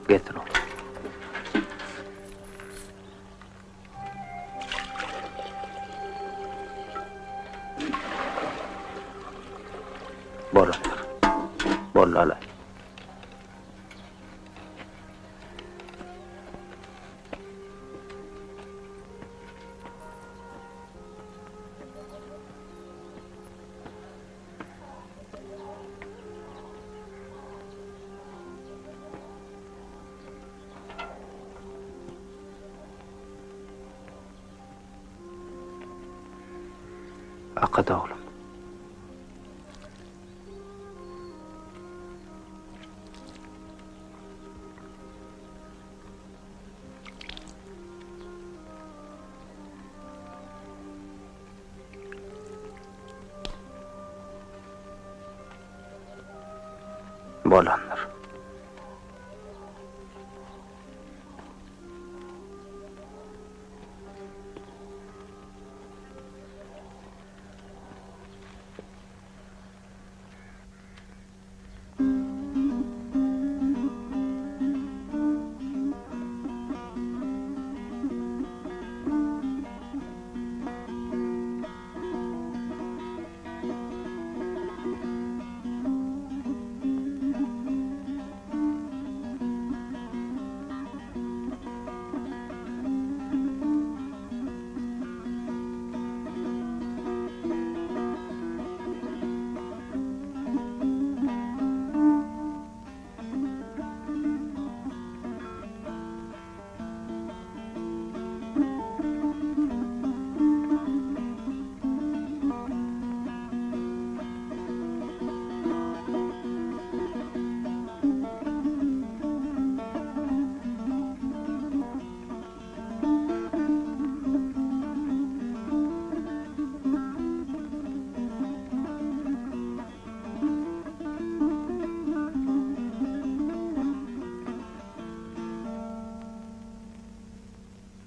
Getir oglum. Bolandyr. Boldy alaý. Akat oglum. Bolandyr.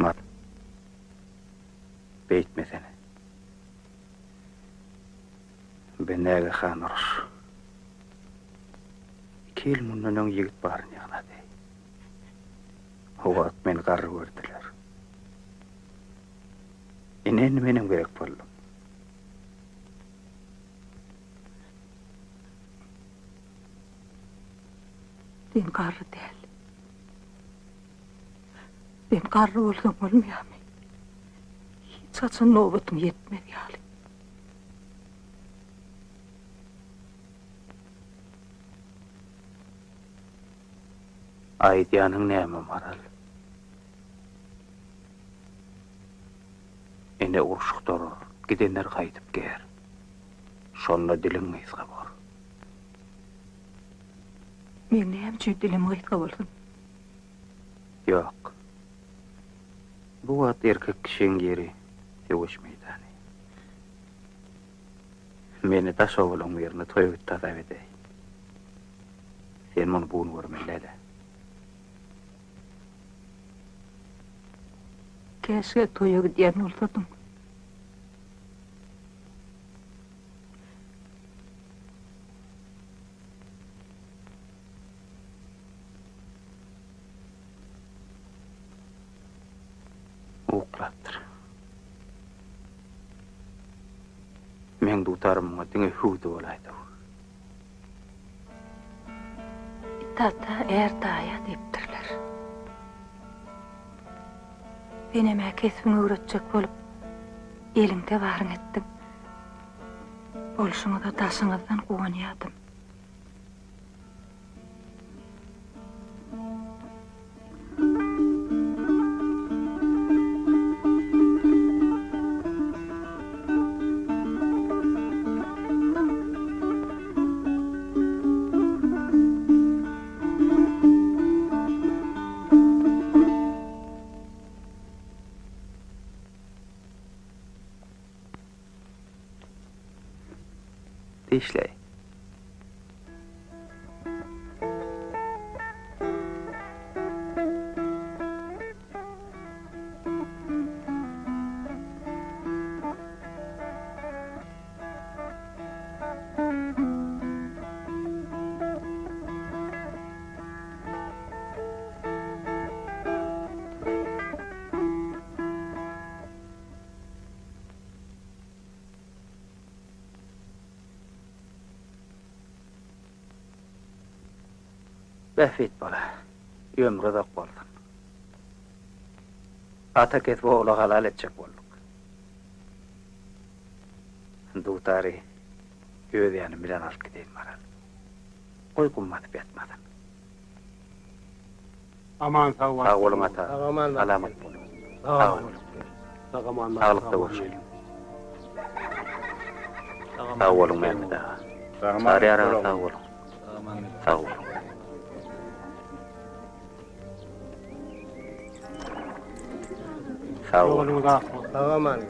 Mat. Beýtmesene. Be nägehan uruş. Iki ýyl mundan öň ýigit baryny ýygnady. O wagt meni garry gördüler. Ine indi menem gerek boldum. Sen garry däl. Sen garry bolsaň bolmaýarmy? Hiç haçan nobatyň ýetmez ýaly. Aýdýanyň näme, Maral? Ine uruş gutarar, gidenler gaýdyp ger. Şonda diliň gysga bor. Meň näme üçin dilim gysga bolsun? Ýok. Bu wagt erkek kişiň ýeri söweş meýdany. Meni daş obalaň birine toýa gitdi hasap edäý. Sen muny bu gün görmeli däl-ä. Käşgä toýa gidýän bolsadyň. Uklapdyr. Meň dutarym muňa diňe hüwdi bolaýdy. It ata, är daýa diýipdirler. Senem-ä kesbiňi öwretjek bolup, eliňde baryňy etdiň. Bolşuňyza daşyňyzdan guwanýadym. Dişleý. Bähbit bala, ömri uzak bolsun. Ata kesbi ogla halal etjek bolduk. Dutary öz ýanym bilen alyp gideýin Maral. Goý gum basyp ýatmasyn. Aman sag Sag boluň ata. Salamat boluň. Sag boluň. Saglykda görşeliň. Sag boluň Mämmet aga. Çaryýar aga sag boluň. Sag boluň. Sag boluň. Sag aman.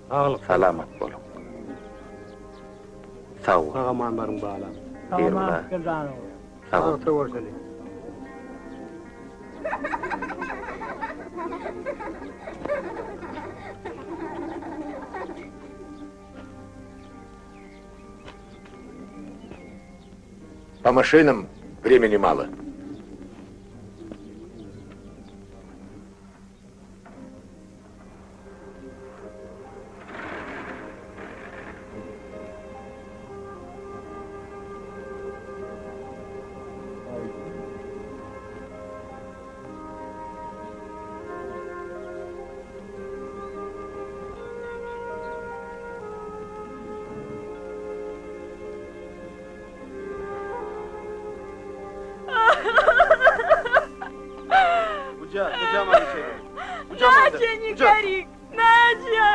Saglyk. Salamat boluň. Sag boluň. Sag aman baryň balam. Sag aman. Sag boluň. Saglykda görşeliň. По машинам времени мало. Надя, не гори! Надя!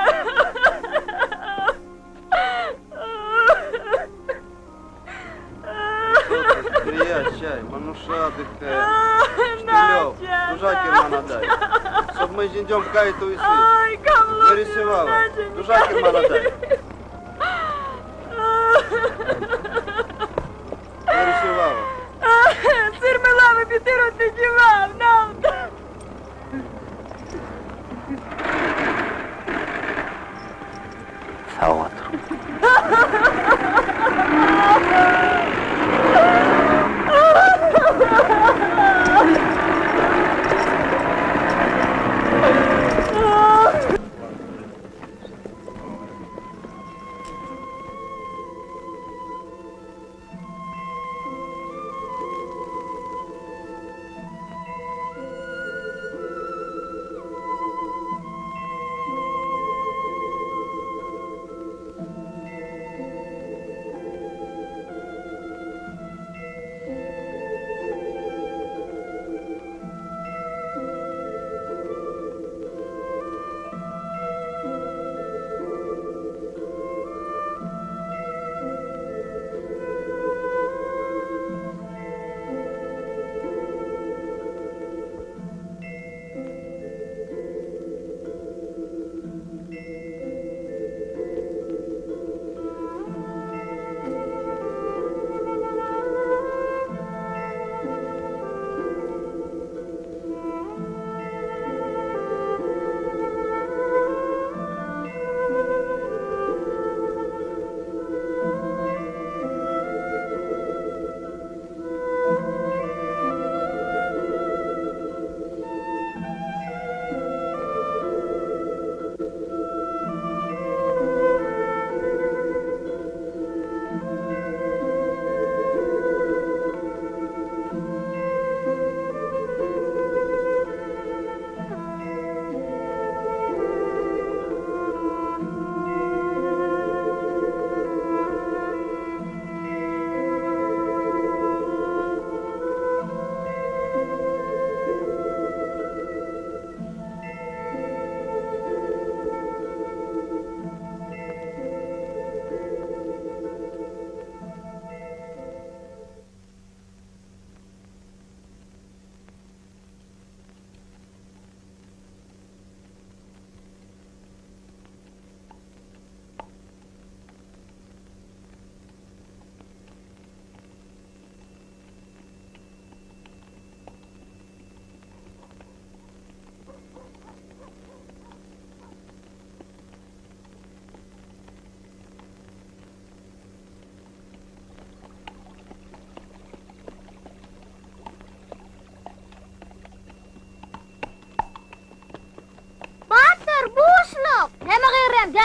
Sag otur.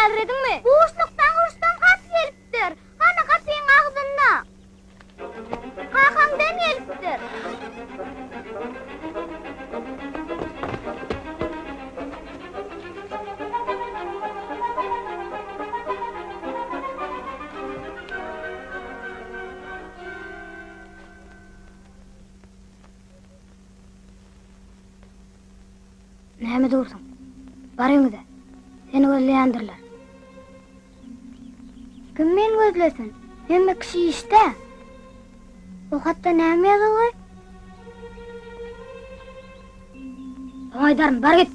Dälirediňmi? Buşlukdan uruşdan hat gelipdir. Hany gapyň agzynda. Kakaňdan gelipdir. Näme dursuň? Bar öýüňize. Seni gözleýändirler. Kim meni gözlesin? Hemme kişi işde. O hatda näme ýazylgy? Soň aýdaryn, bar git.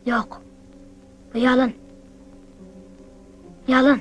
Ýok. Bu ýalan. Ýalan.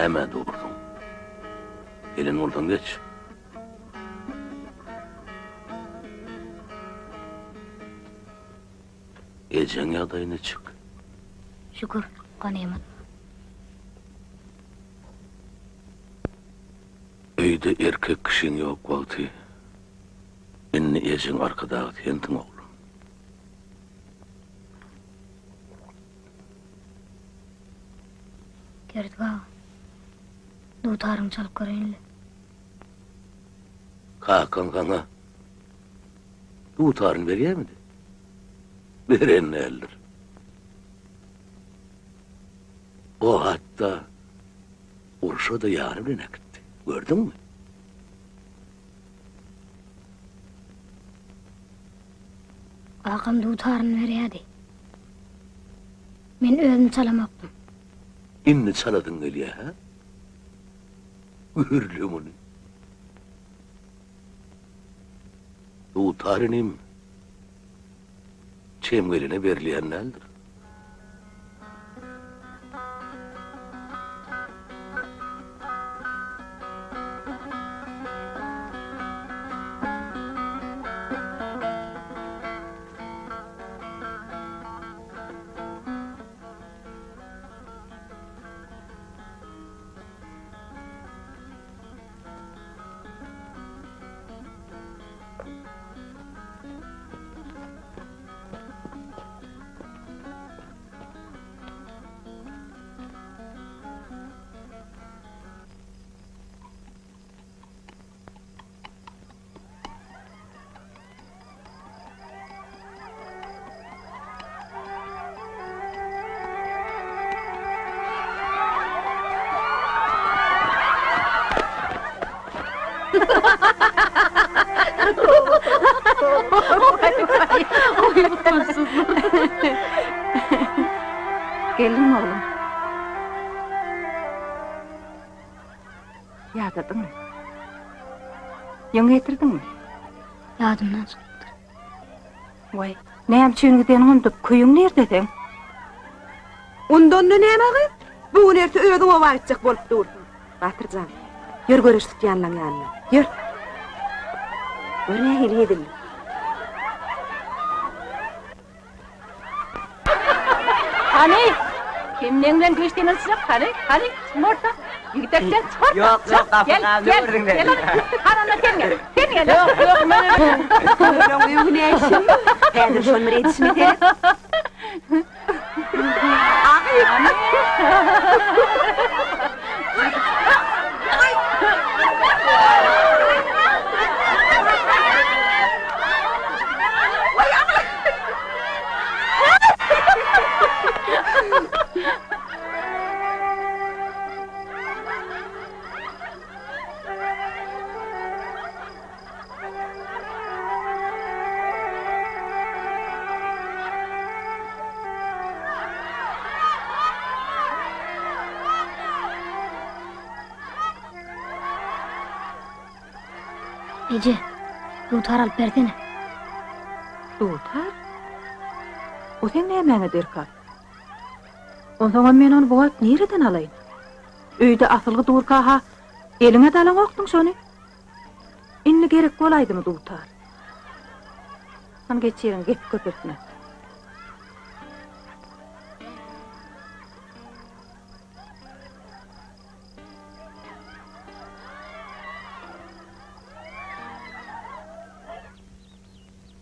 Nämä dursuň? Gelen bolsaň geç. Ejeň ýagdaýy niçik? Şükür, ganymat. Öýde erkek kişiň ýok wagty indi ejeň arkadagy sensiň oglum. Berdi baba, dutaryňy çalyp göreýin-le. Kakaň saňa dutaryny berýärmidi? Beren däldir. O hatda urşa-da ýany bilen äkitdi. Gördüňmi? Kakam dutaryny berýärdi. Men özüm çalamokdym. Indi çalasyň gelýä, hä? Gör-le muny. Dutar inim, çem gelene berilýän däldir. Geldiňmi oglum? Ýadadyňmy? Ýüň getirdiňmi? Ýadymdan çykypdyr. Waý, näme üçin gideniňi unudyp, köýüň nirde seň? Undanda näme gyz? Bu gün erte özüň oba gitjek bolup dursuň. Batyr jan, ýör göreş tutýanlaň ýanyna. Ýör. Gör nähili hezillik. Hany, kim meň bilen güýç deňeşjek? Hany, hany, çyk orta. Ýigit eksen, çyk orta. Ýok, ýok, gapy Gel, gaz gel, öwrüň gel hany. Hany onda sen gel. Sen gel. Ýok, ýok, men Olaň öňüne şum. Häzir şol bir edişime seret. Hany. Eje, dutar alyp bersene. Dutar? O seň nämäňe derkar? Onsoňam men ony bu wagt nireden alaýyn? Öýde asylgy durka-ha eliňe dalaňokdyň şony. Indi gerek bolaýdymy dutar? Hany geç ýeriňe gepi köpeltme.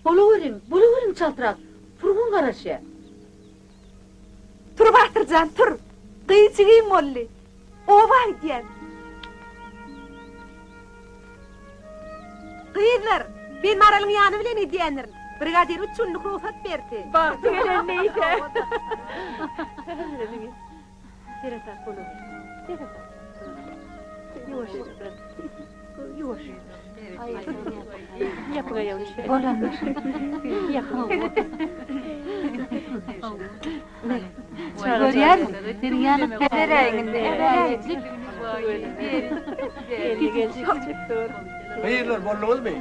Bolaweriň, bolaweriň çaltrak, furgon garaşýar. Tur Batyr jan, tur! Gyz jigim boldy. Oba gidýäs. Gyzlar, men Maralyň ýany bilen gidýändirin. Brigadir üç günlük rugsat berdi. Bagty gelen neýse. Seresap bolaweri. Seresap. Ýuwaş. Ýuwaş. Gyzlar bolduňyzmy?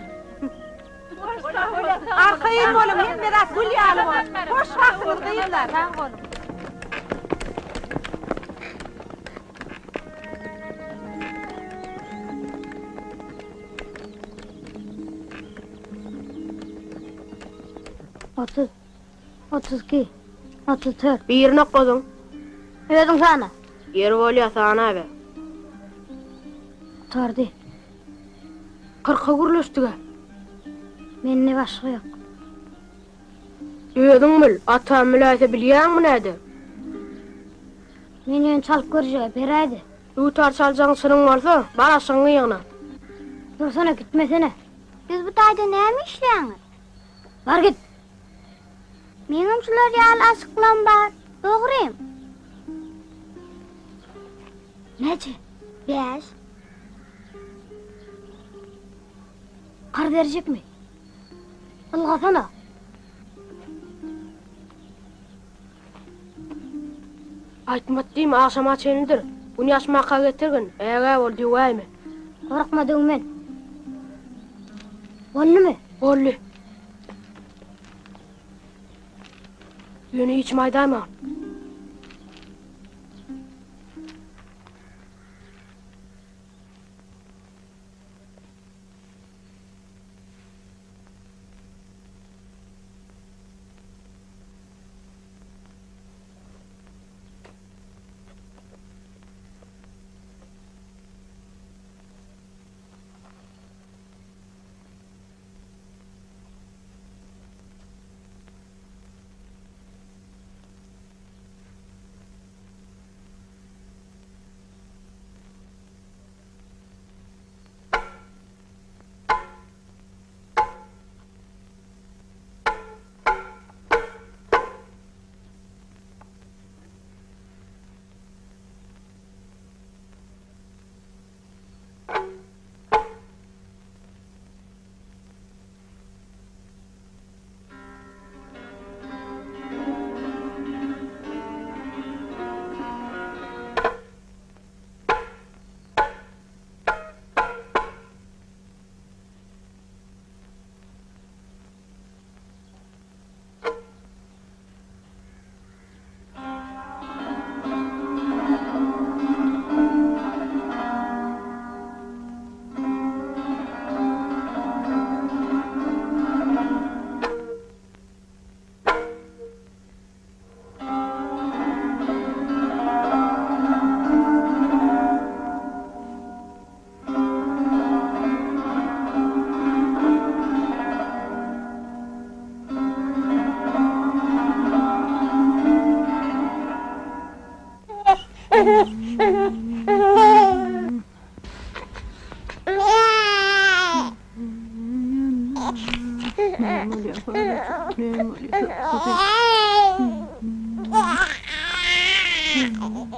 Arkaýyn boluň, hemme zat gül ýaly bolar. Hoş wagtyňyz gyzlar. Sag boluň. 30, 32, 34. Birini okladyň. Özüň sana. Ýeri bolýa sanaber. Gutardy. Kyrka gürleşdig-ä. Mende başga ýok. Özüň bil, atam biläýse bilýäňmi näder? Men ýöne çalyp görjege, beräýdä. Dutar çaljagyň çynyň bolsa, bar aşygyňy ýygna. Dursana, gitmesene. Siz bu taýda näme işleýäňiz? Bar git. Meňem şular ýaly aşyklam bar. Dogrym. Näçe? Bäş. Karz berjekmi? Ylgasana. Aýtmat diýme, agşama çenlidir. Gün ýaşmaka getirgin, ägä bol, döwäýme. Gorkma, döwmen. Boldumy? Boldy. Ýöne hiç kime aýdaýma.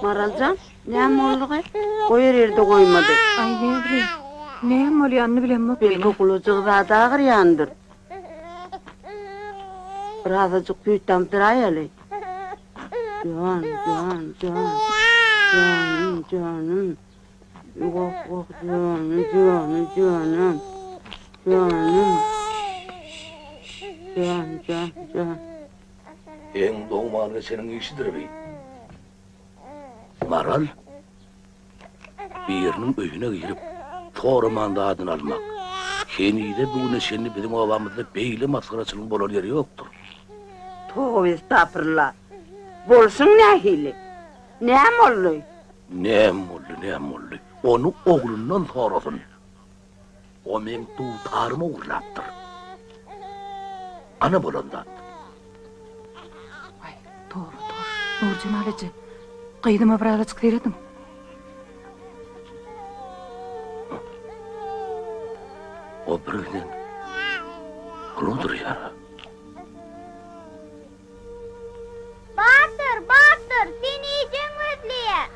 Maraljan, näme boldugy? Goýar ýerde goýmady. Aý näbileýin. Näme bolýanyny bilemok men. Belki gulajygy zady agyrýandyr. Birazajyk süýt damdyraýaly. Jan, jan, jan. Janym, janym. Goh, goh, janym, janym, janym. Janym. Jan, jan, jan. Seň dogman geçeniň işidir bi. Maral, biriniň öýüne girip, soraman zadyny almak, henize-bu güne çenli biziň obamyzda beýle masgaraçylygyň bolan ýeri ýokdur. Toba estapyrla! Bolşuň nähili? Näme boldy? Näme boldy, näme boldy? Ony oglundan sorasyn. O meň dutarymy ogurlapdyr. Ana bolan zat. Waý, toba, toba. Nurjemal eje, gyzyma birazajyk serediň. O birgiden pul durýar. Batyr, Batyr, seni ejeň gözleýär.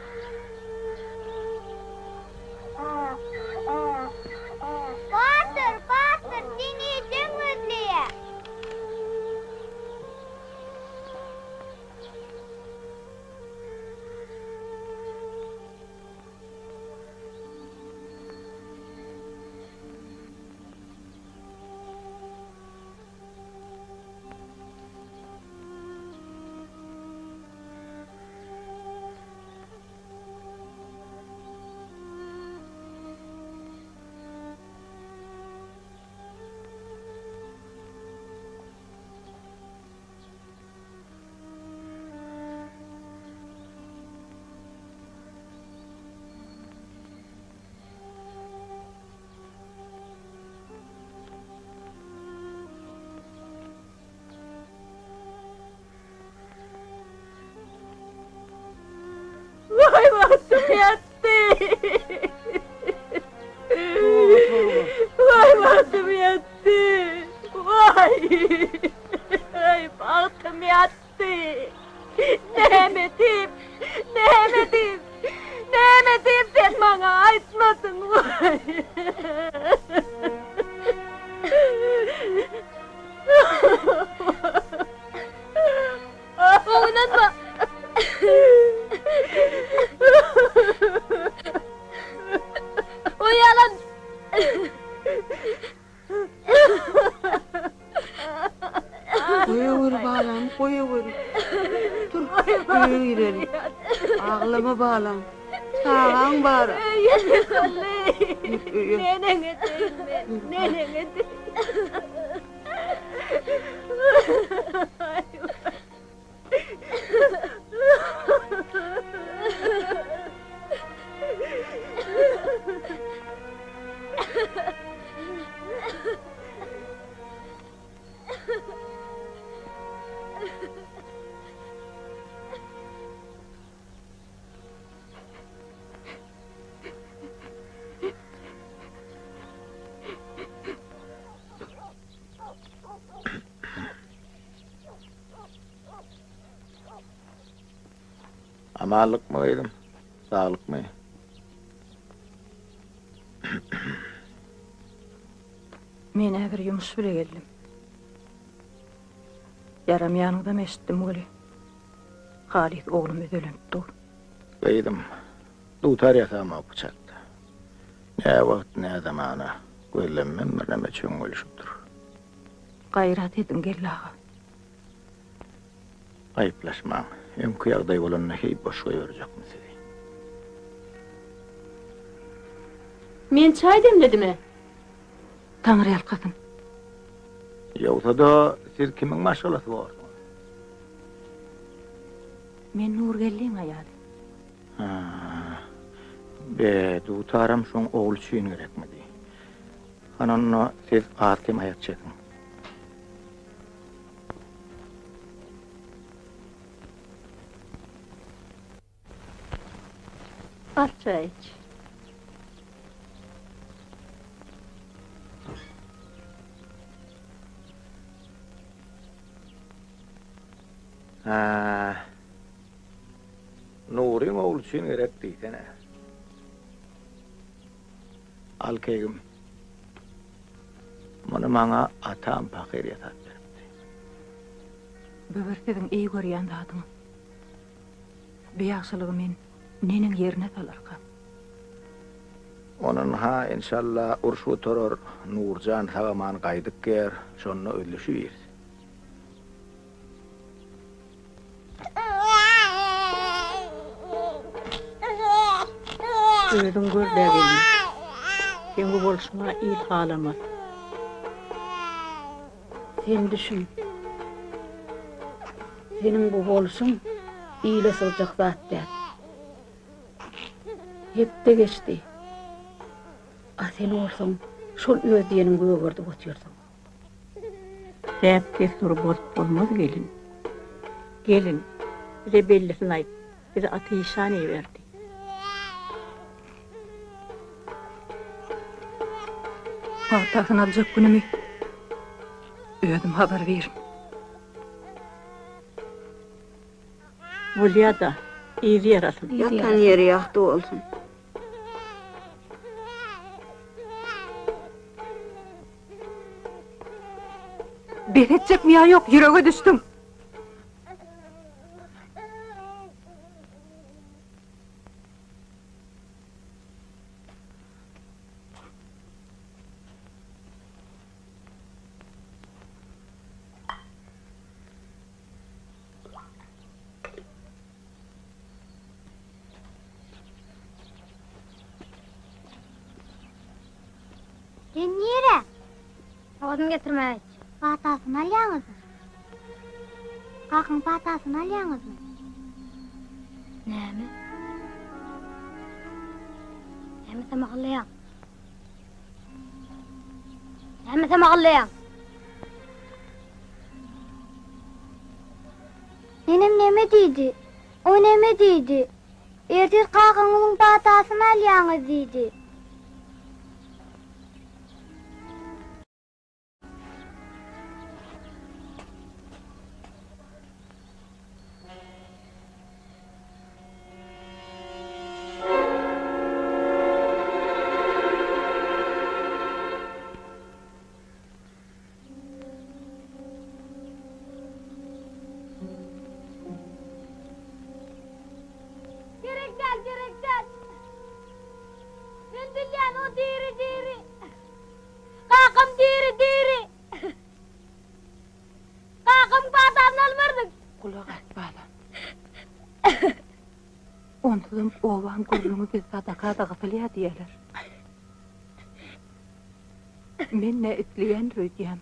Batyr, Batyr, seni ejeň gözleýär. ýatdy. Waý bagtym ýatdy. Waý. Aý bagtym ýatdy. Näme diýip, näme diýip, näme diýip sen maňa aýtmadyň waý. Oňlanma. O ýalan. Goýaweri balam, goýaweri. Tur, öýe gireli. Aglama balam. Çagaň bar. Öýe. Neneň edeýin men? Neneň edeýin? Amanlykmy gyzym? Saglykmy? Men-ä bir ýumuş bile geldim. Ýaram ýanyňdam eşitdim weli, halys oglum özelenip dur. Gyzym, dutar ýasamok bu çakda. Nä wagt, nä zamana, gözlenmem birneme çöňňelişip dur. Gaýrat ediň, Geldi aga. Aýyplaşmaň. Öňki ýagdaý bolanda heý boş goýberjekmi sizi. Men çaý demledim-ä. Taňryýalkasyn. Ýogsa-da siz kimiň maşgalasy borsuňyz? Men Nurgeldiň aýaly. Hä. Be, dutaram şoň ogly üçin gerekmidi? Hany onda siz az-kem aýak çekiň. Al çaý iç. Hä. Nuryň ogly üçin gerek diýsene. Al keýgim. Muny maňa atam pahyr ýasap beripdi. Bu bir siziň eý görýän zadyňyz. Bu ýagşylygy men neneň ýerine salarkam? Onyn-ha, enşalla, uruş gutarar, Nurjan sag-aman gaýdyp ger, şonda özleşibiris. Özüň gör-dä gelin. Seň bu bolşuňa il halamaz. Sen düşün. Seniň bu bolşuň ile sygjak zat däl. Hepde geçdi. A sen bolsaň şol öz diýeniň gögerdip otyrsyň. Däp-dessury bozup bolmaz gelin. Gelin, bize bellisini aýt, bizi Ata işan iberdi. Pagtasyny aljak günümi özüm habar birin. Bolýa-da, yzy ýarasyn. Ýatan ýeri ýagty bolsun. Bes etjekmi ýa ýok, ýürege düşdüň. Sen nirä? Odun getirmäge gitjek. Patasyny alýaňyzmy? Kakyň patasyny alýaňyzmy? Näme? Näme samahyllaýaň? Näme samahyllaýaň? Nenem neme diýdi? O neme diýdi? Ertir kakaňyzyň patasyny alýaňyz diýdi. Gerek däl, gerek däl. Men bilýän, o diri, diri. Kakam diri, diri. Kakam patasyny almarsyň. Gulak as, balam. Onsuzam obaň gürrüňi biz sadaka-da gysylýar diýerler. Men nä isleýändir öýdýäň?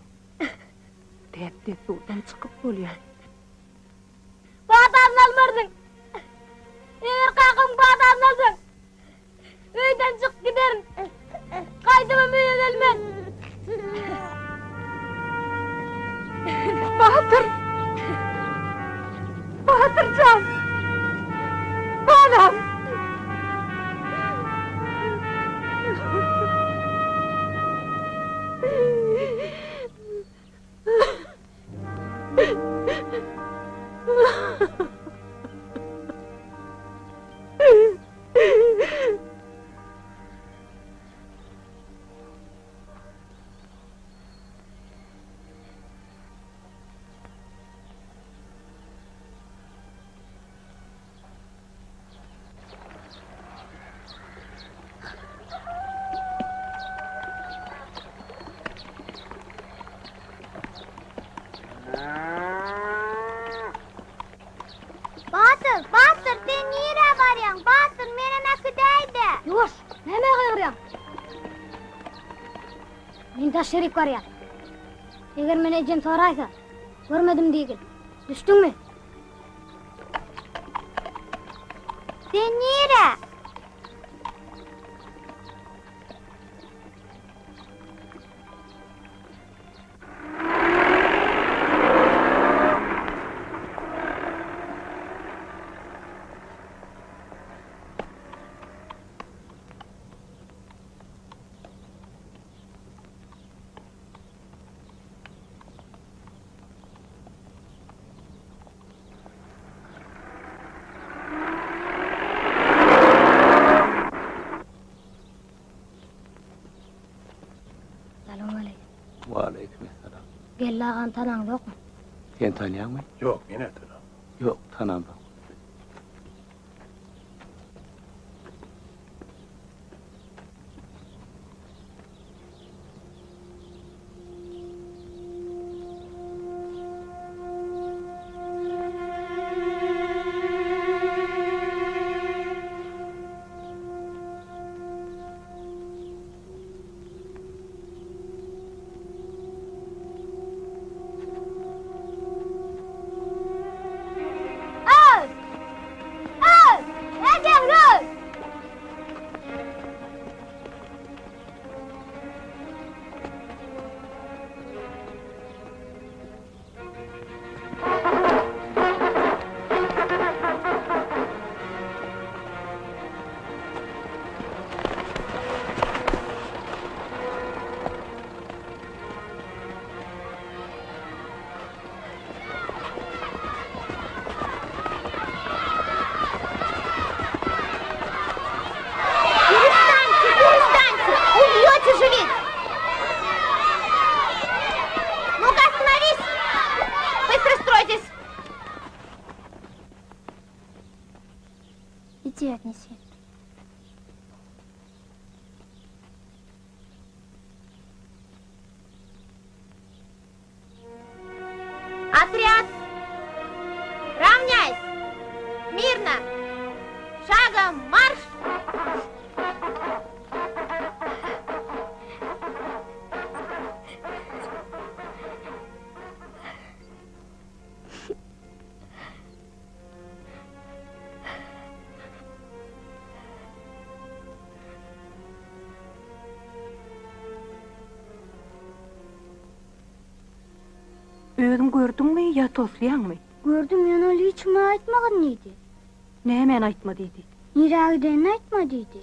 Däp-dessurdan çykyp bolýar. Patasyny almarsyň. Eger kakamyň patasyny alsaň, öýden çykyp giderin. Gaýdybam öýe gelmen. Batyr! Batyr jan! Balam! Batyr, Batyr, sen nirä barýaň? Batyr, menem äkidäý-dä! Ýuwaş, nämä gygyrýaň? Men daş ýerik barýan. Eger meni ejem soraýsa, görmedim diýgin. Düşdüňmi? Sen nirä? Salowmaleýkim. Waleýkim essalam. Geldi agany tanaňzokmy? Sen tanýaňmy? Ýok, men-ä tanamok. Ýok, tanamok. Перестаньте, перестаньте! Убьете же ведь! Ну-ка, остановись! Быстро стройтесь! Иди отнеси. Отряд! Равняйсь! Мирно! Шагом марш! Özüň gördüňmi ýa toslaýaňmy? Gördüm, ýöne ol hiç kime aýtmagyn diýdi. Nämäni aýtma diýdi? Nirä gidenini aýtma diýdi.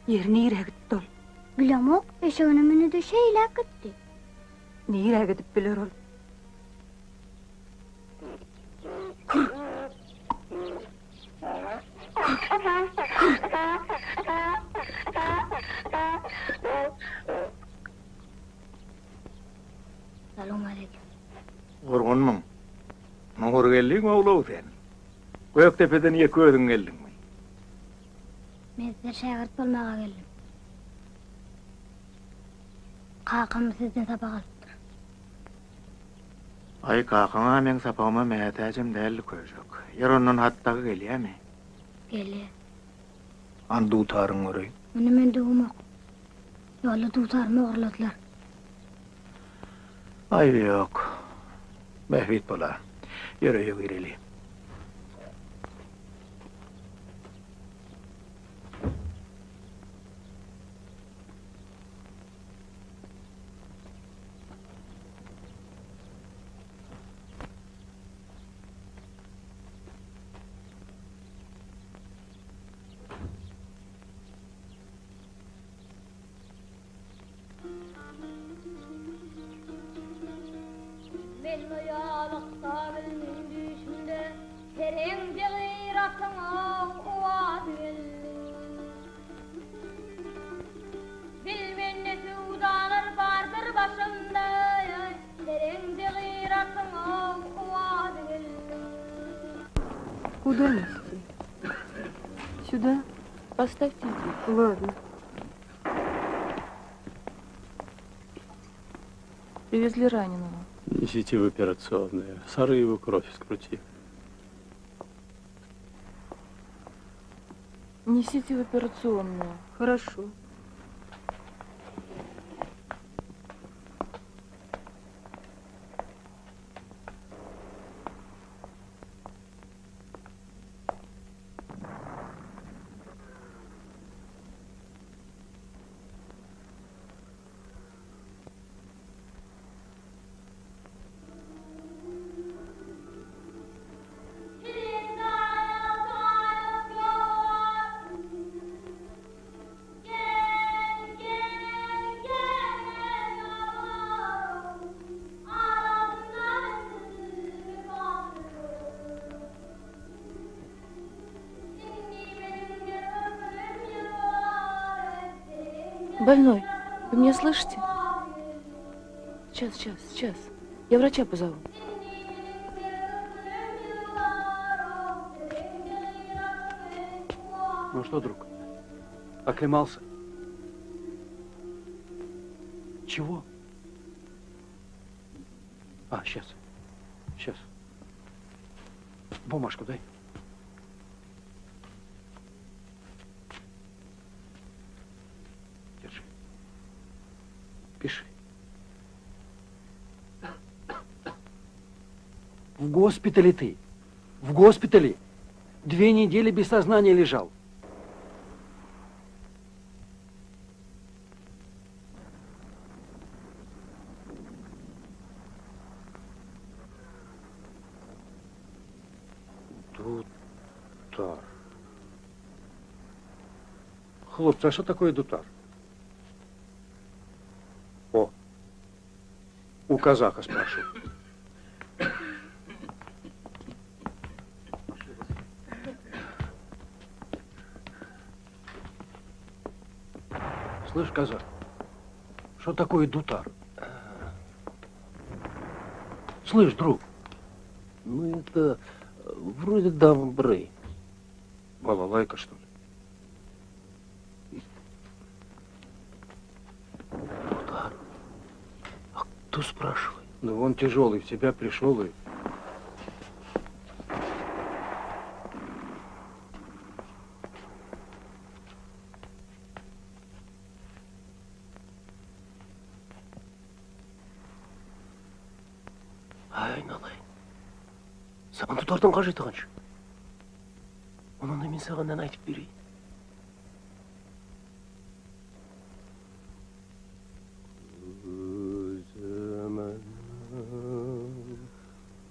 Ýeri nirä gitdi ol? Bilemok, eşegine mündi-de şeýläk gitdi. Nirä gidip biler ol? Kür! Salowmaleýkim. Gurgunmyň? Nurgeldiň ogly-ow sen. Gökdepeden ýeke özüň geldiňmi? Men size şägirt bolmaga geldim. Kakam sizden sapak alypdyr. Aý, kakaň-a meň sapagyma mätäjem däldi, köşek. Ýer ondan hat dagy gelýämi? Gelýär. Hany dutaryňy göreýin. Muny men döwemok. Ýolda dutarymy ogurladylar. Aýby ýok. Bähbit bolar. Ýör öýe gireli. Men oýalykda bildim düýşümde, Pereňje gyratyňa owaz geldi. Bil mende söwdalar bardyr başymda, Pereňje gyratyňa owaz geldi. Куда нести? Сюда? Поставьте здесь. Ладно. Привезли раненого. Несите в операционную. Сарыеву кровь скрути. Несите в операционную. Хорошо. Больной, вы меня слышите? Сейчас, сейчас, сейчас. Я врача позову. Ну что, друг, оклемался? Чего? А, сейчас, сейчас. Бумажку дай. Держи. Пиши. В госпитале ты. В госпитале. Две недели без сознания лежал. Дутар. Хлопцы, а что такое дутар? О, у казаха спрошу. Слышь, казах, что такое дутар? Слышь, друг. Ну, это вроде домбры. Балалайка, что ли? Дутар. А кто спрашивает? Ну, он тяжелый, в себя пришел и... Айналайын. Саған дутардың қажеті қанша? Онан да мен саған ән айтып берейін. Көзімнің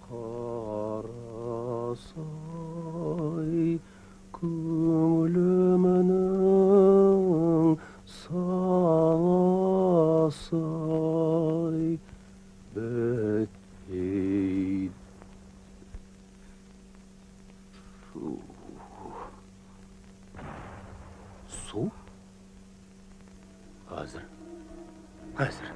қарасы-ай. Hazır. Hazır.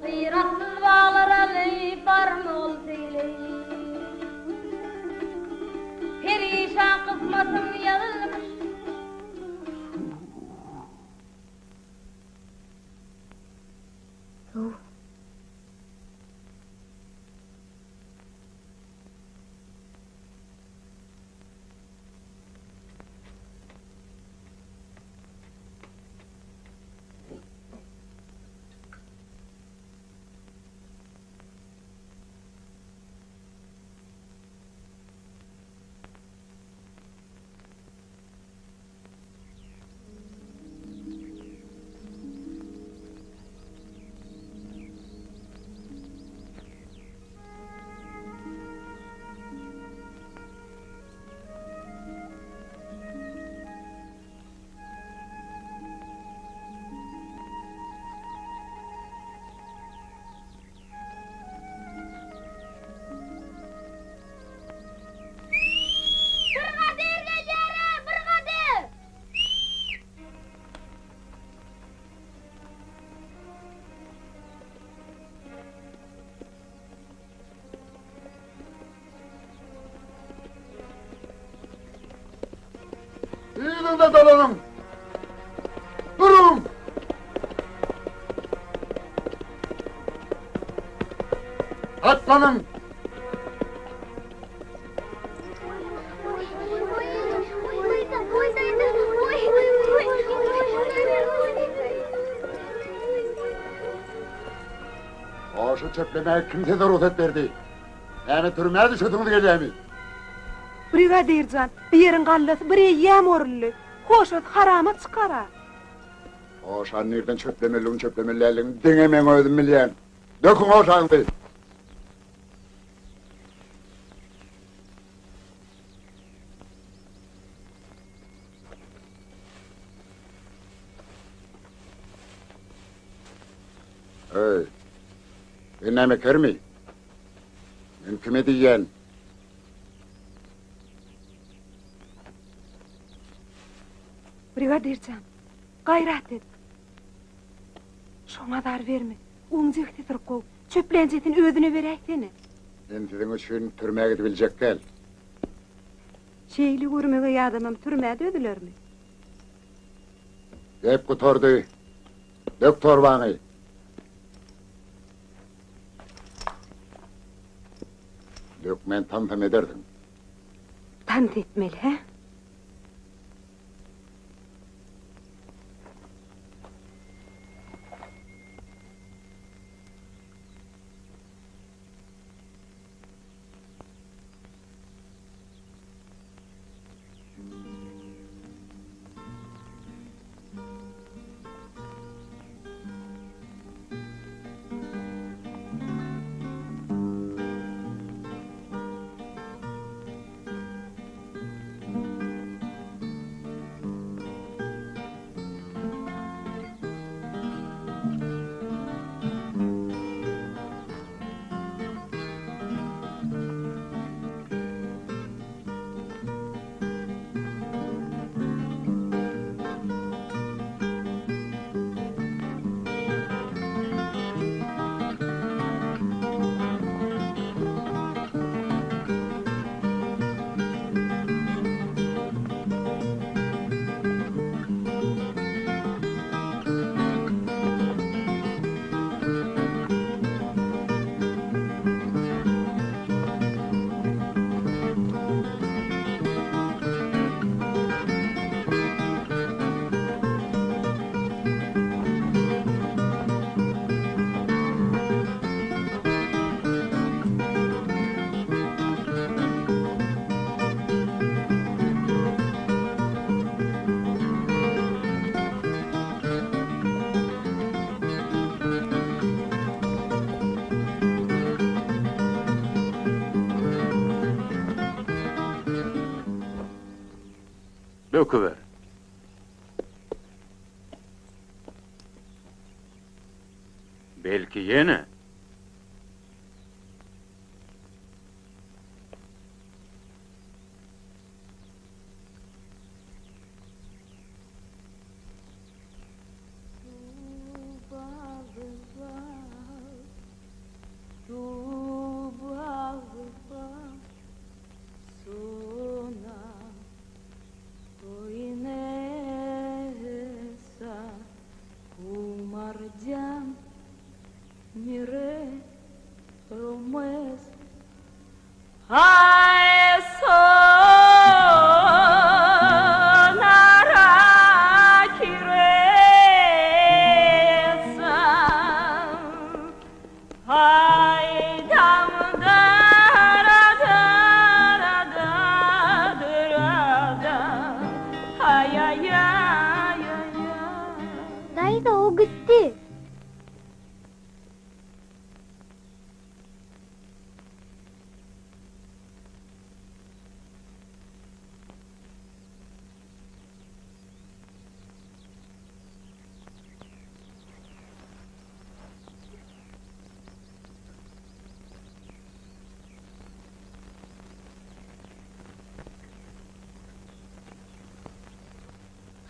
Gyratsyz baglara barmy ol seýle. Perişan kysmatym ýazylmyş. Suw. Brigadir gelýär-ä, brigadir! Yzyňyza dolanyň! Duruň! Atlanyň! Hoşa çöplemäge kim size rugsat berdi? Näme türmä düşesiňiz gelýärmi? Brigadir jan, bu ýeriň gallasy bir eýýäm oruldy. Hoşasy harama çykar-a. Hoşany nirden çöplemelidigini, çöplemeli däldigini diňe meň özüm bilýän. Döküň hoşaňyzy! Eý, sen näme kermi? Men kime diýýän? Brigadir jan, gaýrat et. Şoňa azar berme. Oň jigsi syrkaw. Çöplänjesini özüne beräýsene. Men siziň üçin türmä gidibiljek däl. Şeýle görmegeý adamam türmä dözülermi? Gep gutardy. Dök torbaňy. Dökmän tansam edersiň. Tans etmeli, hä? Döküber. Belki ýene.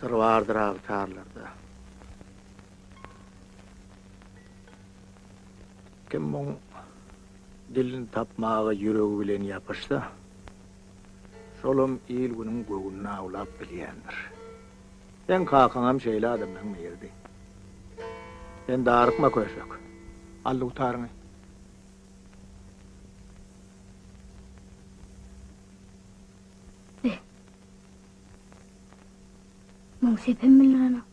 Syr bardyr agtarlarda. Kim muň dilini tapmaga ýüregi bilen ýapyşsa, şolam il-günüň göwnüni awlap bilýändir. Seň kakaňam şeýle adamlaň biridi. Sen darykma köşek. Al dutaryňy. Be. Muň sepem bildirenok.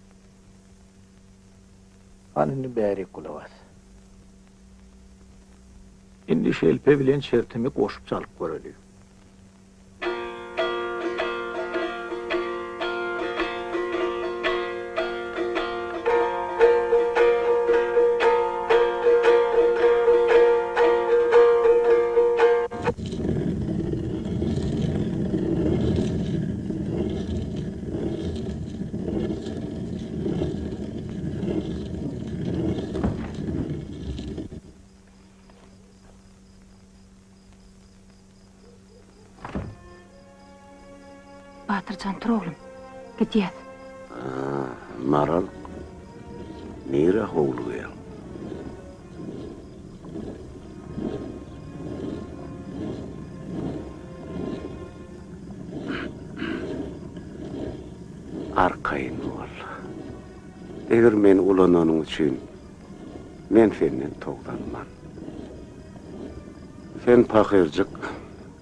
Hany indi bärik gulak as. Indi şelpe bilen çirtimi goşup çalyp göreli. Batyrjan tur oglum. Gidýäs. Maral, nirä howlugýaň? Arkaýyn bol. Eger meni ulananyň üçin men senden togtanman. Sen pahyrjyk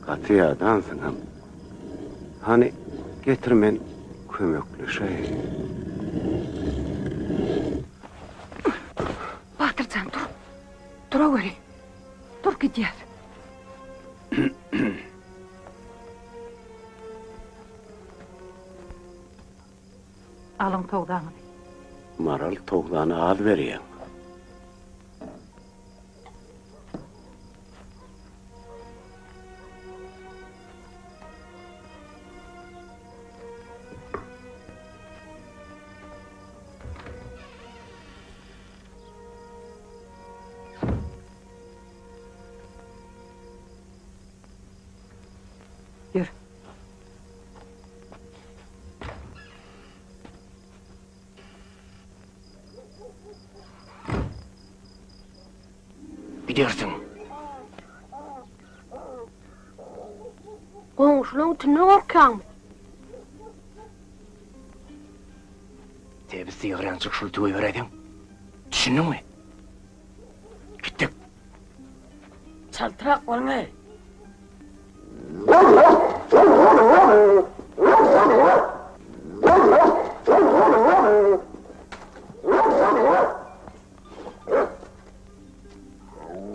gaty ýadansyňam. Hany, getir men kömekleşeýin. Batyrjan tur. Turaweri. Tur gidýäs. Alyň togdaňyzy. Maral togdany az berýäň. Ýör. Gidersiň. Goňşulaň itinden gorkýaňmy? Tebiz sygyrýançyk şul tüwe beräýseň. Düşündiňmi? Gitdik. Çaltrak boluň-eý!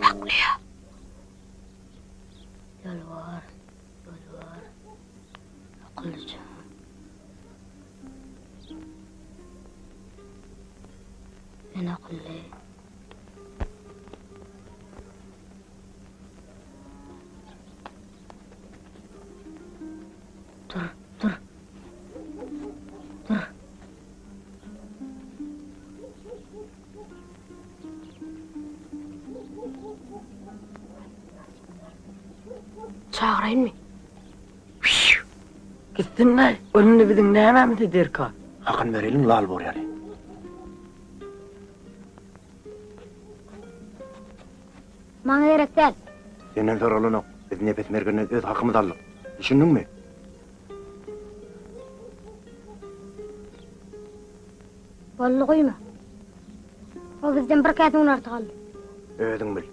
Saklaýar. Ýolbars, ýolbars, akyllyja. Men akylly. Dur, dur. Dur. Çagyraýynmy? Gitsin-laý, ol indi biziň nämämizi derkar? Hakyny bereliň, lal bor ýaly. Maňa gerek däl. Senden soralanok. Biz Nepes mergenden öz hakymyzy aldyk. Düşündiňmi? Boldy guýma. O bizden bir käse un artyk aldy. Özüň bil.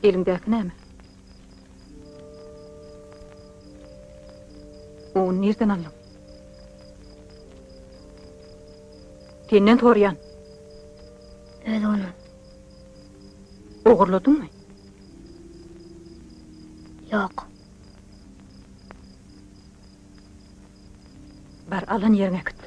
Eliňdäki näme? Ony nirden aldyň? Senden soraýan. Öz unum. Ogurladyňmy? Ýok. Bar, alan ýeriňe äkit.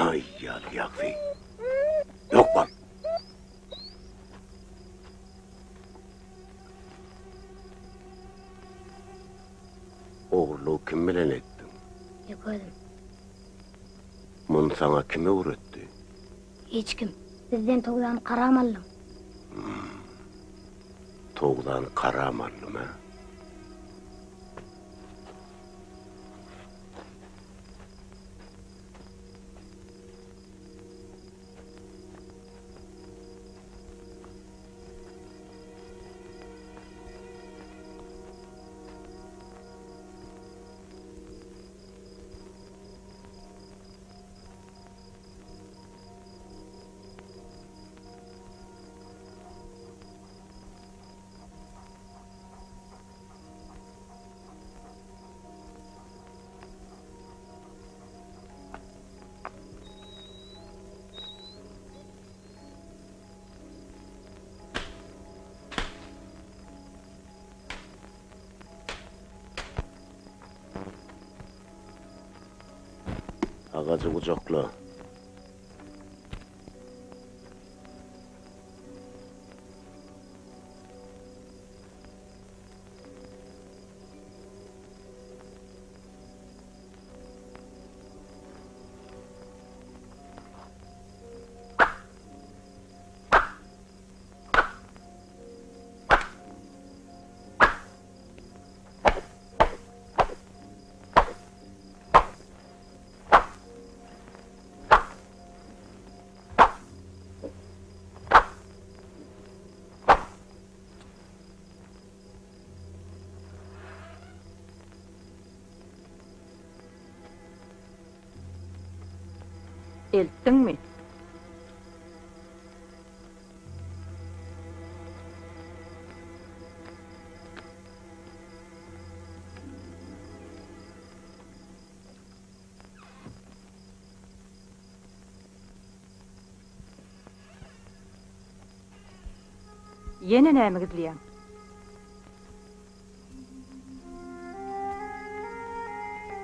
Aý, ýaly ýagsy. Ýok bol. Ogurlygy kim bilen etdiň? Ýok özüm. Muny saňa kim öwretdi? Hiç kim. Bizden togdan karam aldyň. Hmm. Togdan karam aldym, hä? Agajy gujakla. Eltdiňmi? Ýene näme gizleýäň?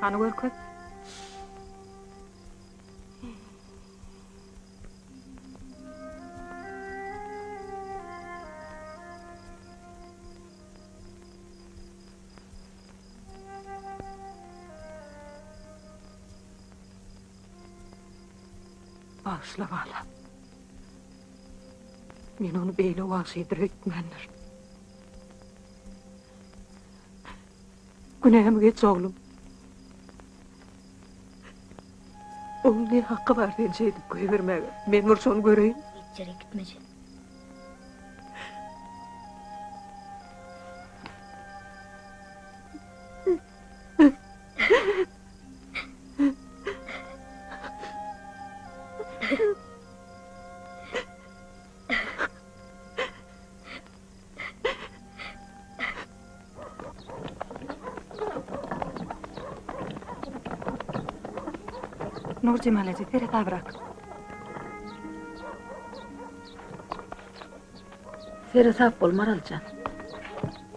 Hany görkez. Bagyşla balam. Men ony beýle wagşydyr öýtmändirin. Günämi geç oglum. Oň ne haky bar seni şeýdip goýbermäge? Men bir şony göreýin. Hiç ýere gitmejek. Nurjemal eje, seresabrak. Seresap bol, Maral jan.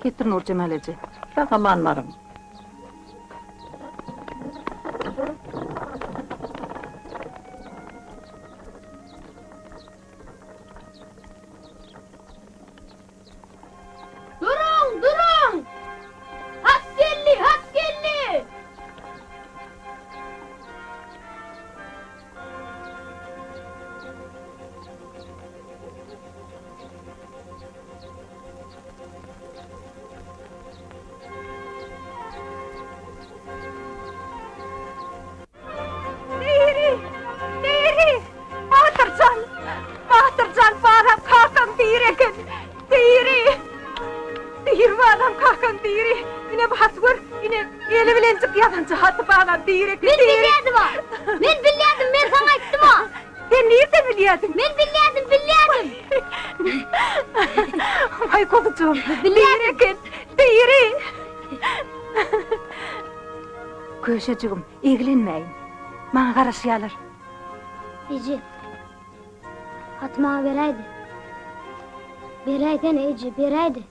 Getir Nurjemal eje. Sag aman baryň. Duruň, duruň! Hat geldi, hat geldi! Diri! Diri! Batyr jan! Batyr jan, balam kakaň diri eken! Diri! Diri balam kakaň diri! Ine bu haty gör, ine eli bilenjik ýazanja haty balam diri eken, Men diri! bilýärdim-a! Men bilýärdim, men saňa aýtdym-a! Sen nirden bilýärdiň? Men bilýärdim, bilýärdim! Waý guzujygym, diri eken, diri! Köşejigim, eglenmäýin. Maňa garaşýarlar. Eje, haty maňa beräýdi. Beräýsene, eje, beräýdi.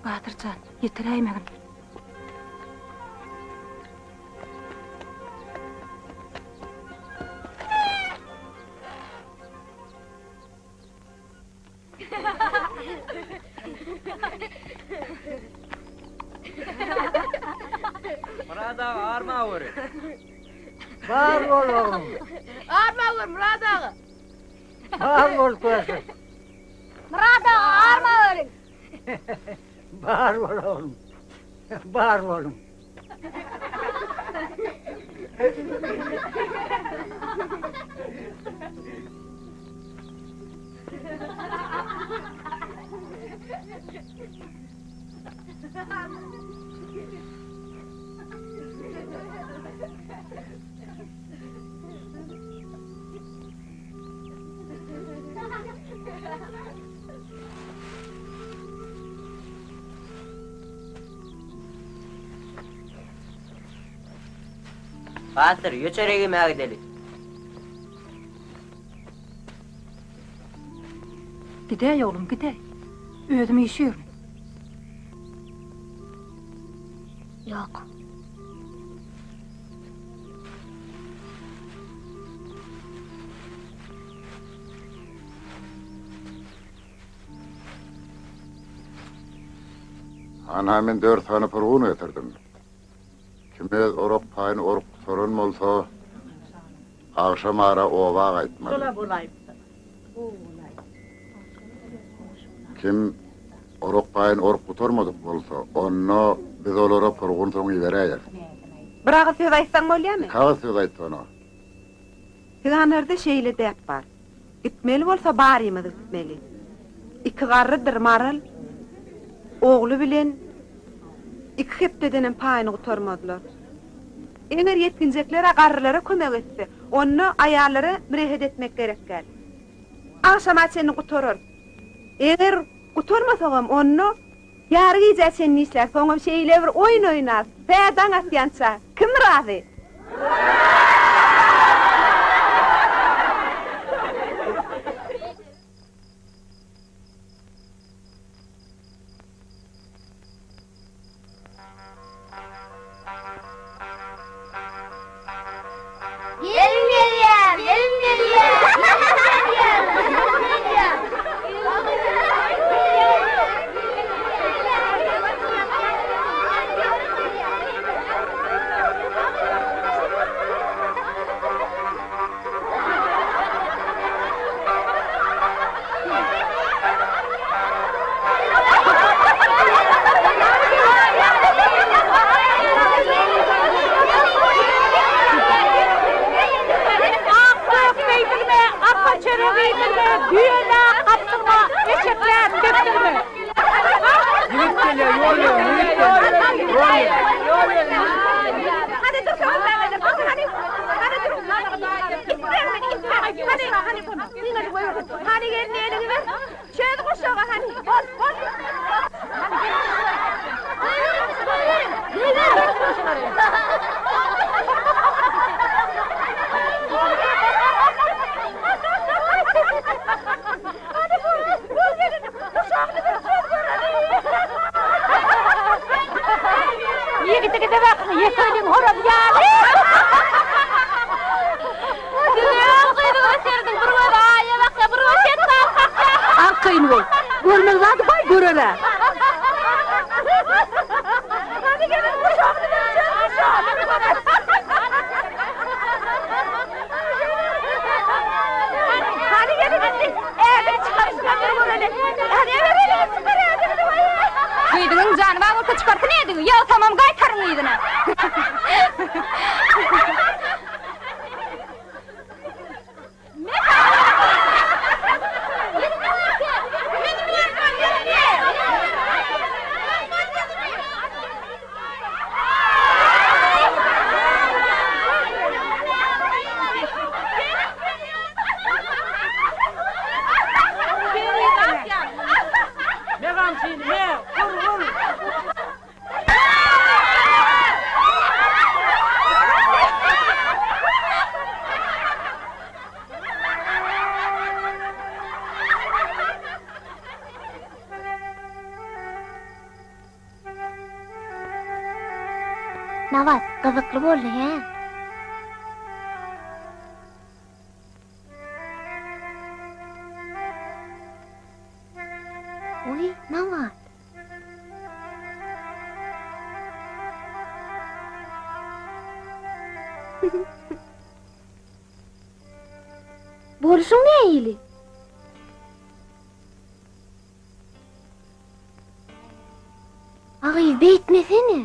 Batyr jan, ýetiräýmegin. Myrat aga arma göri. Bar bol oglum. Arma gör Myrat aga. Bar bol köşek. Myrat aga arma görüň. Bar bol oglum. Bar boluň. Batyr, ýö çörek iýmäge gideli. Gidäý oglum, gidäý. Özüm işirin. Ýok. Hanha men dört sany purgun getirdim. Kim öz orak paýyny orup gutaran bolsa, agşam ara oba gaýtmaly. Şola bolaýypdyr. Kim orak paýyny orup gutarmadyk bolsa, onda biz olara purgun soň iberäýeris. Bir agyz söz aýtsaň bolýamy? Iki agyz söz aýtsana. Pygamerde şeýle däp bar. Gitmeli bolsa barymyz gitmeli. Iki garrydyr Maral ogly bilen iki hepdedenem paýyny gutarmazlar. Eger ýetginjekler-ä garrylara kömek etse, onda aýallara mürehet etmek gerek däl. Agşama çenli gutararys. Eger gutarmasagam, onda Ýary gijä çenli işlär, soňam şeýle bir oýun oýnar, tä daň atýança. Kim razy? Gelin gelýär, gelin gelýär, gelin gelýär, gelin gelýär. Ak-gök geýdirme, arpa çörek iýdirme, düýe-de gapdyrma, eşek-de depdirme. Ýigit gelýär, ýol beriň, ýigit gelýär. Ýol beriň, ýol beriň. Hany dur, hany, hany dur. Itmäň meni, itmäň. Hany, hany, hany gelin eliňi ber. Çöz guşagy hany, bol, bol. Hany bol, bol gelin, guşagyny bir çöz göreli. Ýigidi gide bak, ýeke horaz ýaly. Düýe gyzy öserdiň, bir gözi aýa bakýar, bir gözi şetdal kakýar. Arkaýyn bol. Görmeli zady baý görer-ä. Hany gelin guşagyny ber, çöz guşagyny. Hany gelin indi ädik çykaryşyna bir göreli. Hany eber eliňi çykar ädigini waý. Gyzyňyň jany bar bolsa çykarsyn ädigi, ýogsamam gaýtaryn yzyna. Me gamçyny, me, vur, vur! Nabat, gyzykly boldy, hä? Oý, Nabat. Bolşuň nähili? A gyz beýtmesene.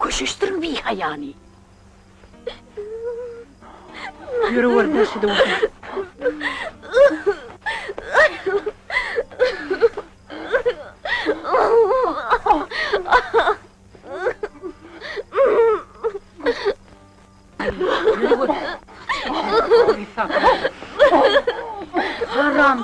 Köşeşdiriň bihaýany. Ýörüber daşy-da bolsa. Haram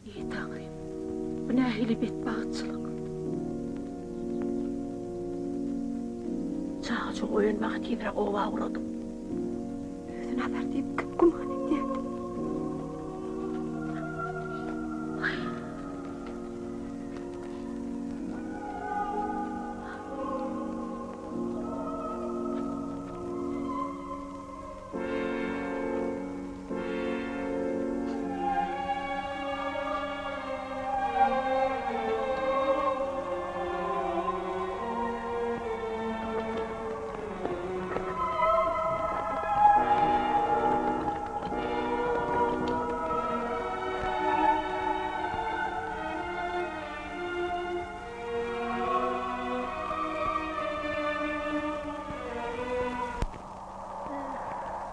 Eý Taňrym, bu nähili betbagtçylyk? Çagajygy oýanmaga tizräk oba ugradyň. Özüni azar diýip kim güman edýärdi?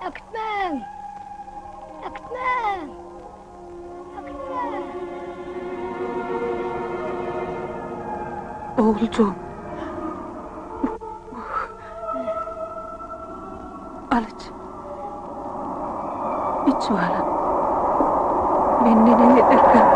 Äkitmäň! Äkitmäň! Äkitmäň! Oguljygym. Al iç. Iç balam. Men neneň ederkäm?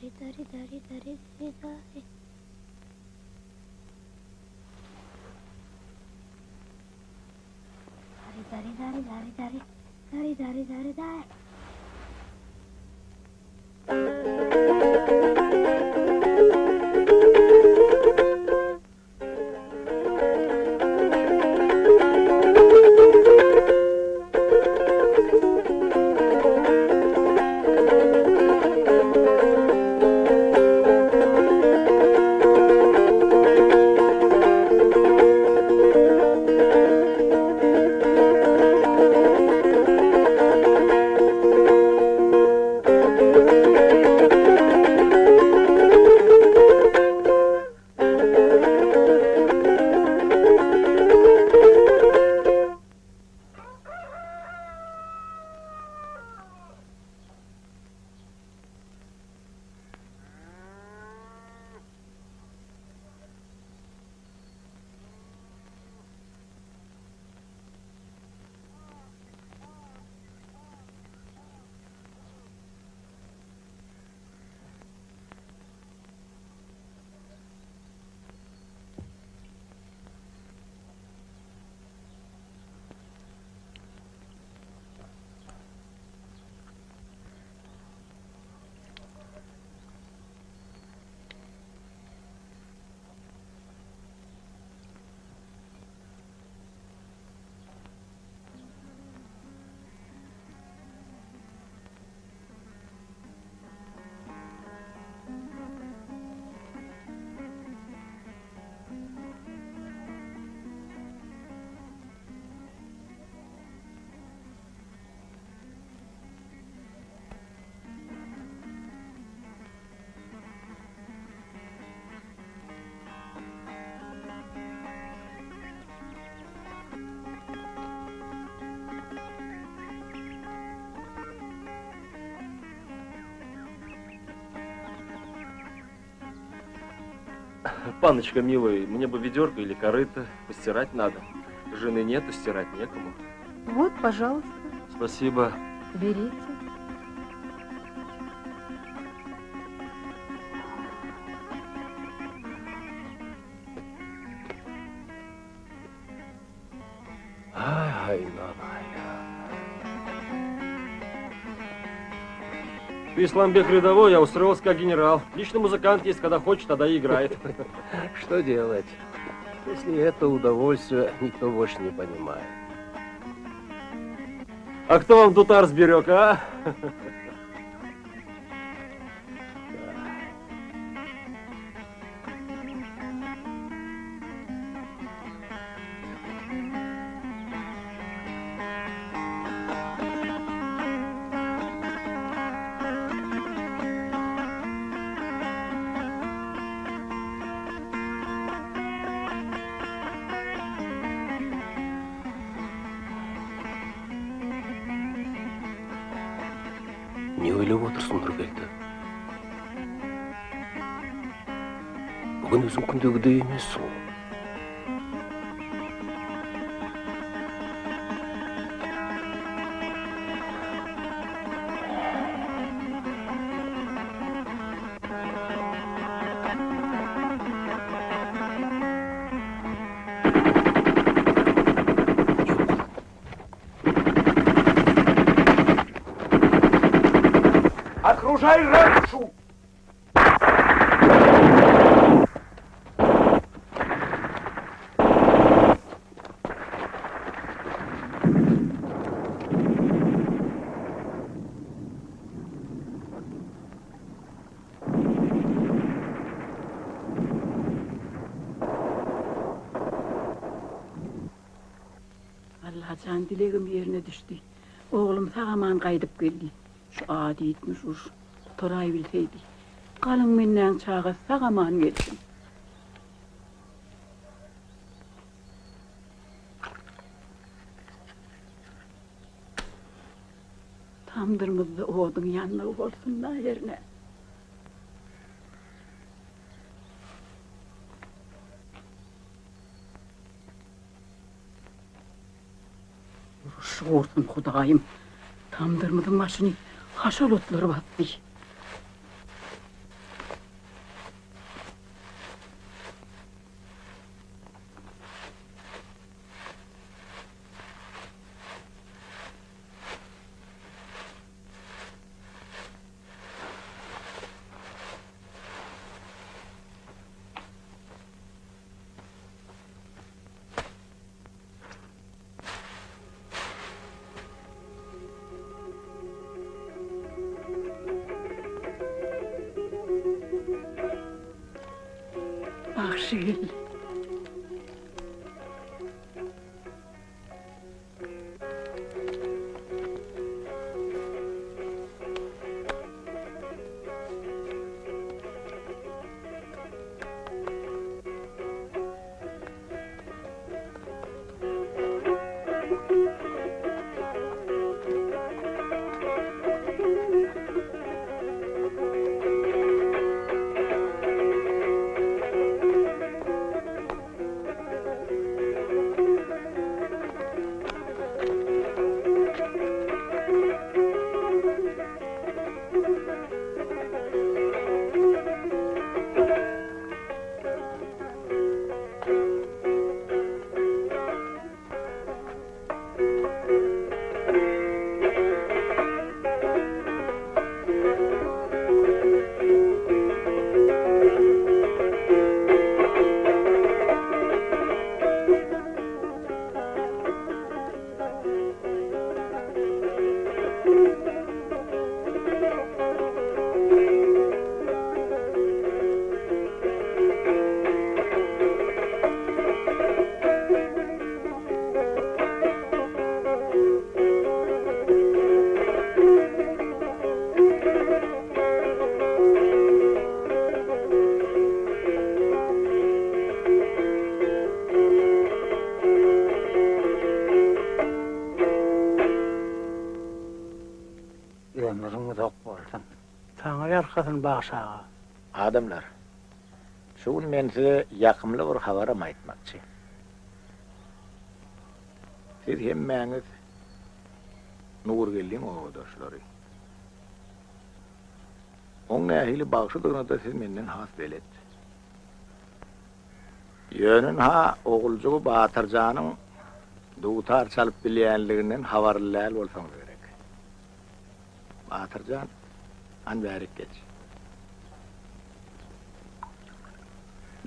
Dari dari dari dari dari dari. Dari dari dari dari dari dari dari dari dari. Паночка, милый, мне бы ведерко или корыто, постирать надо. Жены нету, стирать некому. Вот, пожалуйста. Спасибо. Берите. Ay, ay, Ты, Исламбек, рядовой, я устроился как генерал. Лично музыкант есть, когда хочет, тогда и играет. Что делать, если это удовольствие никто больше не понимает? А кто вам дутар сберег, а? Ne oýlap otyrsyň Nurgeldi? Bu gün özüň kündegidey emessiň. Окружай ратушу! Allajan dilegim ýerine düşdi. Oglum sag-aman gaýdyp geldi. Şu ady ýitmiş uruş gutaraýbilseýdi. Galyň mennäň çagasy sag-aman gelsin. Tamdyrymyzda oduň ýanmagy bolsun-da hernä. Uruş gursun Hudaýym, tamdyrymyzyň başyny haşal otlar basdy. Bagşy geldi. Ömrüň uzak bolsun. Saňa ýalkasyn bagşy aga. Adamlar, şu gün men size ýakymly bir habaram aýtmakçy. Siz hemmäňiz Nurgeldiň obadaşlary. Oň nähili bagşydygyna-da siz menden has belet. Ýöne ynha oguljygy Batyrjanyň dutar çalyp bilýänliginden habarly däl bolsaňyz gerek. Batyrjan, hany bärik geç.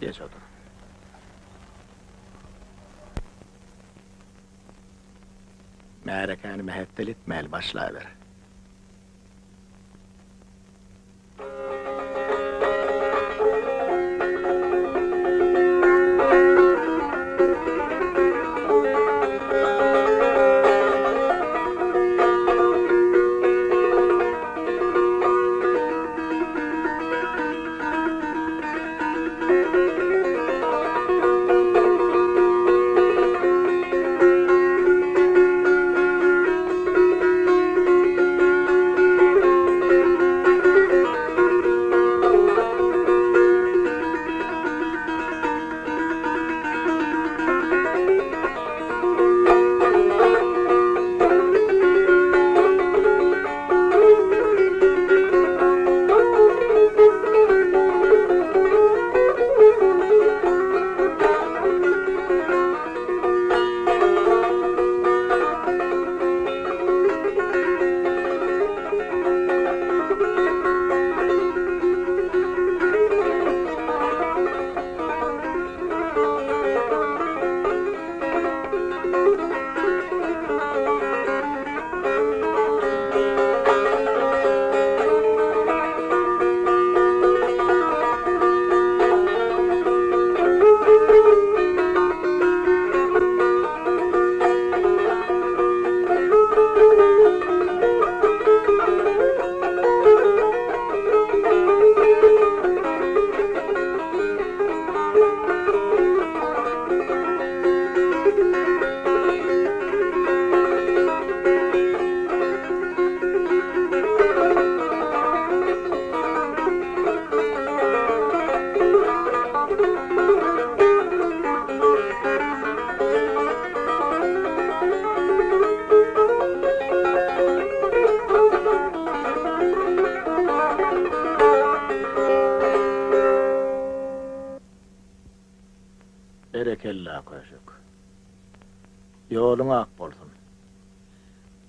Geç otur. Märekäni mähetdel etmäli başlaber. Berekella köşek. Ýoluň ak bolsun.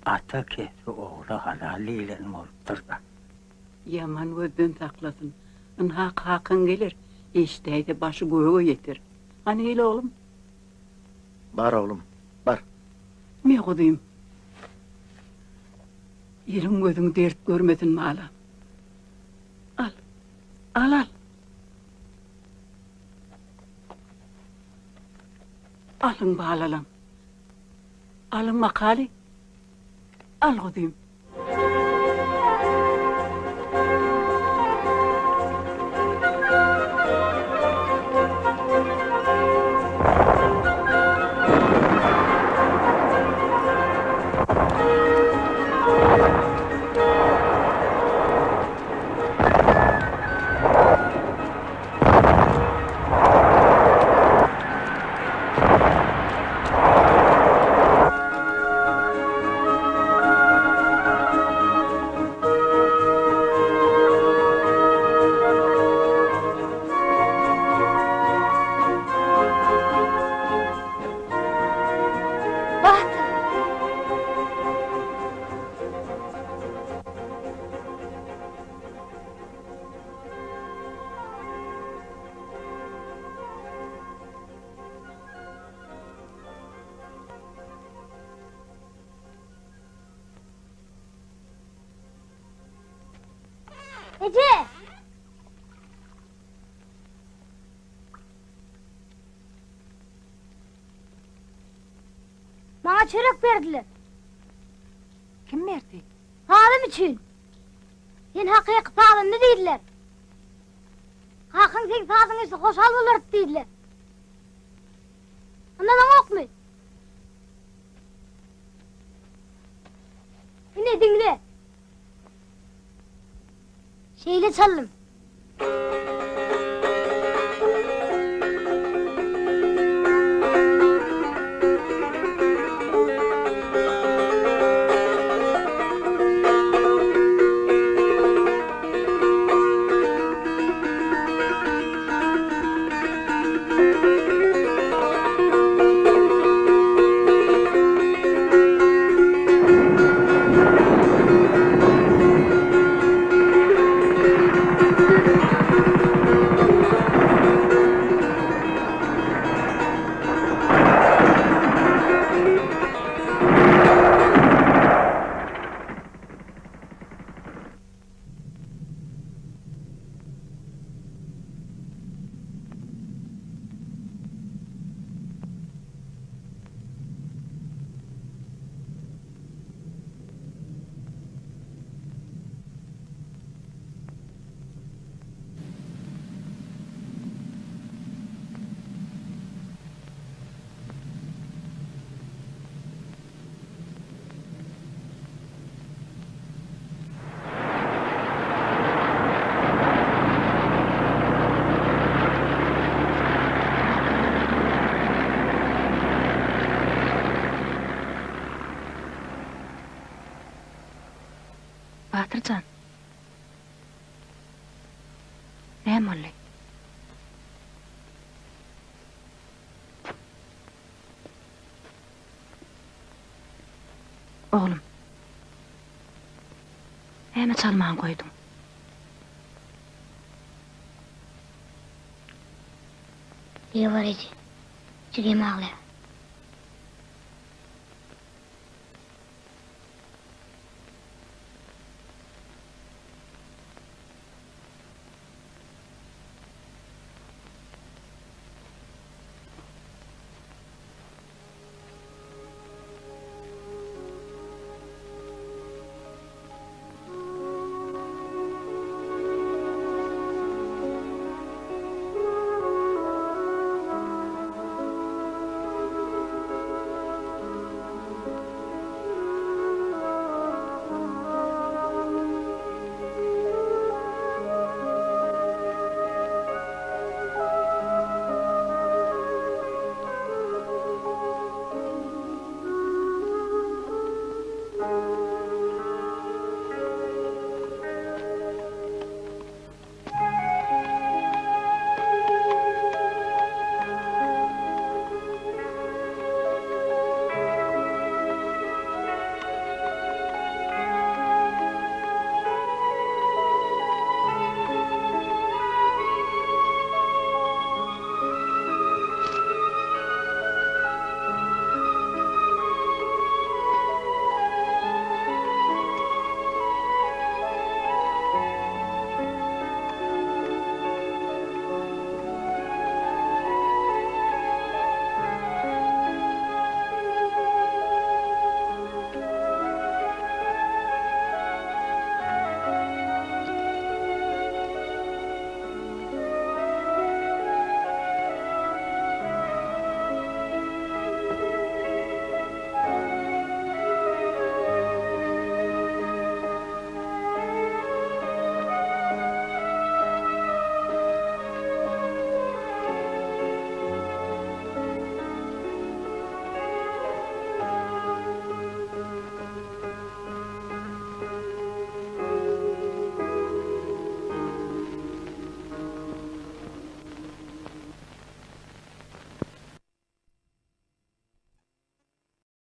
Ata kesbi ogla halal diýlen bolupdyr-da. Ýaman gözden saklasyn. Ynha kakaň geler, eşidäýse başy göge ýeter. Hany gel oglum. Bar oglum, bar. Me guzym. Eliň gözüň dert görmesin balam. Al. Al al. Alyň balalam. Alyň makaly. Al guzym. Batyr! Eje! Maňa çörek berdiler. Kim berdi? Sazym üçin. Sen hakyky sazanda diýdiler. Kakaň seň sazyňy eşitse hoşal bolardy diýdiler. Ynanaňokmy? Ine diňle. Şeýle çaldym. Batyr jan. Näme boldy? Oglum. Näme çalman goýduň? Ýewar eje, jigim aglaýar.